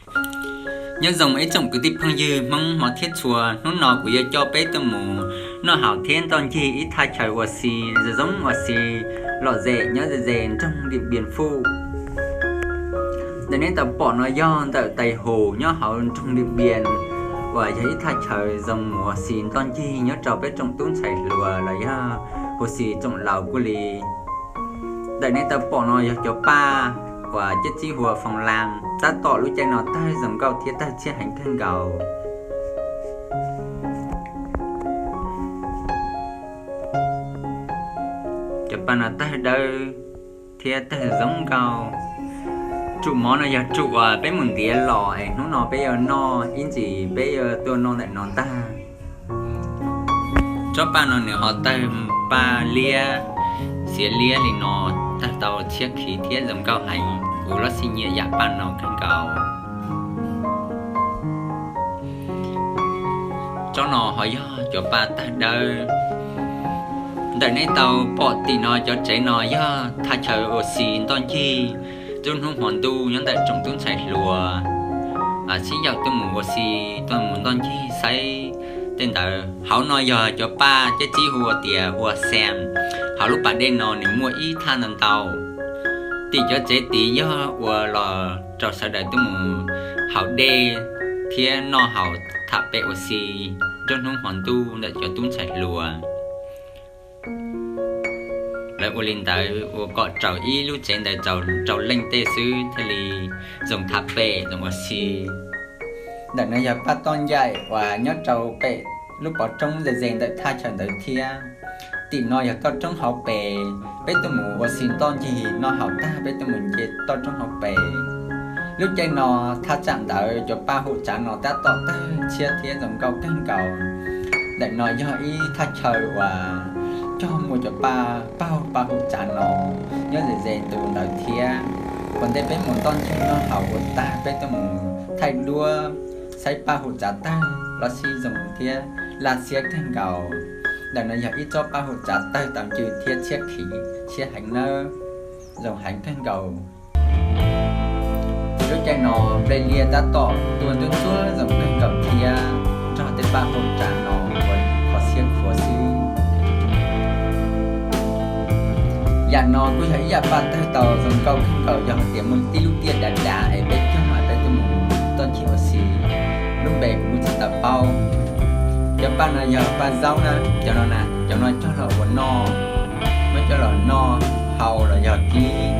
Nyob zoo ib tsoom kwv tij phooj ywg Hmoob hmov thiab txhua, hnub no kuv yuav coj peb tuaj mus noj haus thiab ntoj ncig ib thaj chaw ua si, zoo zoo ua si lom zem nyob ze ze nroog Diam Npias Fuj. Ntawm nej tau pom no yog ntawm Tais Hus nyob hauv nroog Diam Npias, uas yog ib thaj chaw zoo mus ua si ntoj ncig nyob rau peb tsoom tub ntxhais hluas los yog hu si tsoom laus kuj li. Ntawm nej tau pom no yog cov paj uas ciaj txib hu ua Foos Las, tab tom lub caij no tawg zoo nkauj thiab tawg tshiab heev kawg nkaus. Cov paj no tawg dawb thiab tawg zoo nkauj. Tsum mov no yog tsum uas peb mus ntiav los es hnub no peb yuav noj, ib ntsis peb yuav tuaj noj ntawm no ntag. Tsob paj no nws ho tawg paj liab, xiav liab li no, tawg tau tshiab khiv thiab zoo nkauj heev. Kuv los xij nyiam yam paj no kawg nkaus. Tsob no ho yog cov paj tawg dawb. Ntawm nej tau pom tim no cov tsev no yog thaj chaw ua si ntoj ncig nruab hnub hmo ntuj nyob ntawm tsoom tub ntxhais hluas sib yaum tuaj mus ua si, tuaj mus ntoj ncig saib tej ntawd. Hauv no yog cov paj ciaj txib hu ua tias ua Xees. Hauv lub pas dej no nws muaj ib thaj ntau ntau. Tim cov tsev tid yog ua los rau sawv daws tuaj mus haus dej thiab noj haus tham pem ua si nruab hnub hmo ntuj ntawm cov tub ntxhais hluas. Lawv ua li ntawd ua kom raws ib lub tsev ntawd raws leej tej xwb thiaj li zoo tham pem zoo ua si. Ntawm no yog paj toj ncaim uas nyob rau pem lub pov roob ze ze ntawm thaj chaw ntawd thiab. Tim no yog toj roob hauv pes, peb tuaj mus ua si ntoj ncig noj haus tag peb tuaj mus nce toj roob hauv pes. Lub caij no thaj tsam ntawd cov paj hum tsav no tab tom tawg tshiab thiab zoo nkauj kawg nkaus. Ntawm no yog ib thaj chaw uas cog muaj cov paj paug paj hum tsav no nyob ze ze ntu ntawd thiab. Ua ntej peb mus ntoj ncig noj haus ua tag peb tuaj mus thaij duab saib paj hum tsav tawg los sib zoo thiab laj xiab kawg nkaus. Ntawm no yog ib tsob paj hum tsav tawg tau ncw thiab tshiab khiv tshiab heev nawb, zoo heev kawg nkaus. Lub caij no nplej liaj tab tom tuaj ntsuab ntsuab zoo kawg nkaus thiab nrog tej paj hum tsav no ua kho siab khuav xwb. Yam no kuj yog ib yam paj tawg tau zoo nkauj kawg nkaus yog hais tias muaj tib lub tiaj dav dav es peb cog peb tuaj mus toj ncig ua si. Lub npe kuv kuj tsis tau paub. Cov paj no yog paj zaub na, cov no na, cov no cog los ua noj, muab coj los noj haus los yog kib